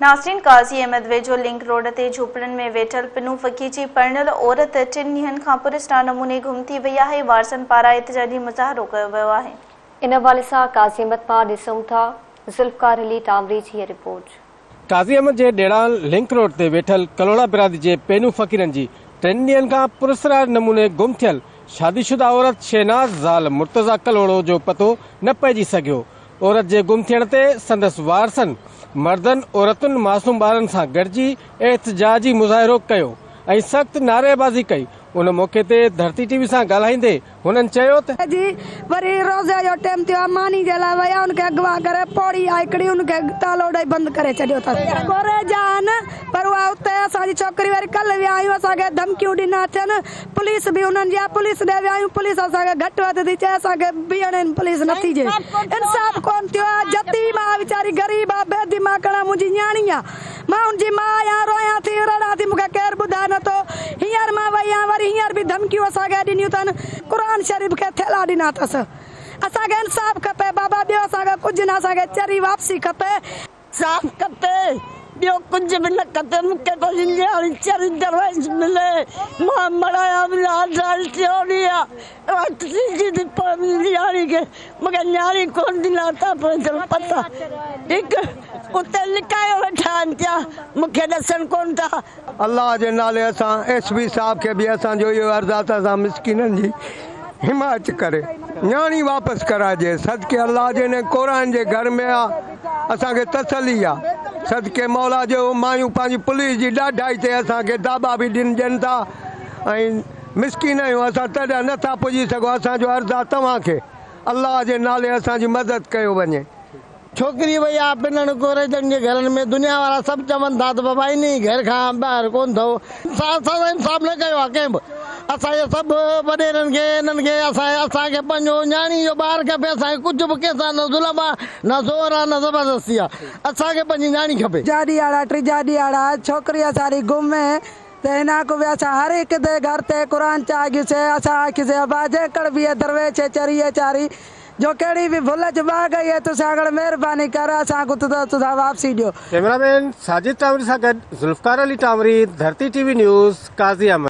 ناظرين قاضي احمد ويجهو link road تي جهوپڙن ۾ ويٺل پنو فقير جي پرڻيل عورت ٽن ڏينهن کان پراسرار نموني گم ٿي وئي آهي، وارثن پاران احتجاجي مظاهرو ڪيو ويو آهي. ان حوالي سان قاضي احمد مان ڏسون ٿا ذوالفقار علي ٽامري جي هيء رپورٽ. قاضي احمد جي ڏيڙان لنڪ روڊ تي ويٺل ڪلهوڙا برادري جي پينو فقيرن جي ٽن ڏينهن کان پراسرار نموني گم ٿيل شادي شده عورت شهناز زال مرتضيٰ ڪلهوڙو جو پتو نه پئجي سگهيو عورت جي گم ٿيڻ تي سندس وارثن مردن، عورتن، معصوم ٻارن سان گڏجي احتجاجي مظاهرو ڪيو ۽ سخت نعريبازي ڪئي. ان موقعي تي ڌرتي ٽي وي سان ڳالهائيندي هنن چيو ته. جي وري روزي جو ٽيم ٿيو آ ماني جي لاء ويا ان کي اغوا ڪري پوڙهي آ هڪڙي ان کي تالو ڏئي بند ڪري ڇڏيو اٿس. ڪوريجا آهن پر اها اتي اسان جي ڇوڪري وري ڪلهه ويا آهيون اسان کي ڌمڪيون ڏنا اٿن پوليس به انهن جي آ پوليس ڏي ويا آهيون پوليس اسان کي گهٽ وڌ ٿي چئي اسان کي بيهڻ ان پوليس نٿي ڏي انصاف ڪون ٿيو آ يتيم آ ويچاري غريب آ بي دماغڻ آ منهنجي نياڻي آ مان ان جي ماء آهيان رويان ٿي رڙان ٿي مون کي ڪير ٻڌائي نٿو هينئر مان وئي آهيان وري هينئر به ڌمڪيون اسان کي ڏنيون اٿن قرآن شريف کي ٿيلها ڏنا اٿس اسان کي انصاف کپي بابا ٻيو اسان کي ڪجهه نه اسان کي چري واپسي کپي. انصاف کپي ٻيو ڪجهه به نه کپي مون کي پنهنجي نياڻي چري درويش ملي مان مڙايا به نه آزاد ٿيو ڏينهن آ رات ٿيندي ٿي پوي منهنجي نياڻي کي مون کي نياڻي ڪونه ڏنا اٿا پنهنجو پتا هڪ اتي لڪايو ويٺا آهن پيا مون کي ڏسن ڪونه ٿا. الله جي نالي اسان ايس پي صاحب کي به اسان جو اهو عرض آ ته اسان مسڪينن جي حمايت ڪري نياڻي واپس ڪرائجي صدقي الله جي انهن ڪورائن جي گهر ۾ آ اسان کي تسلي آ صدقي مولا جي هو مايون پنهنجي پوليس جي ڏاڍائي تي اسان کي داٻا به ڏين ڏين ٿا ۽ مسڪين آهيون اسان تڏهن نه ٿا پڄي سگهون اسان جو عرض آ توهان کي الله جي نالي اسان جي مدد ڪيو وڃي. ڇوڪري وئي آ پنڻ ڪوريجن جي گهرن ۾ دنيا وارا سڀ چون ٿا ته بابا انهي گهر کان ٻاهر ڪونه ٿئو. اسان سان انصاف نه ڪيو آ ڪنهن به اسان جي سڀ وڏيرن کي انهن کي اسان اسان کي پنهنجو نياڻي جو ٻار کپي اسان کي ڪجهه به ڪنهن سان نه ظلم آ نه زور آ نه زبردستي آ اسان کي پنهنجي نياڻي کپي. جا ڏيهاڙا ٽيجا ڏيهاڙا ڇوڪري اسان ڏي گم هي ته هن آکو به اسان هر هڪ the گهر تي قرآن چاگيوسي اسان آکيسي ابا جيڪڙ به هي درويش هي چري هي چاري جو ڪهڙي به ڀل اچ ٻه گئي هي تسان اڳڙ مهرباني ڪر اسان کي تسان واپسي ڏيو. ڪئميرا مين ساجد ٽانوري سان گڏ Zulfiqar Ali Tanwari, Dharti T V news, Qazi Ahmed.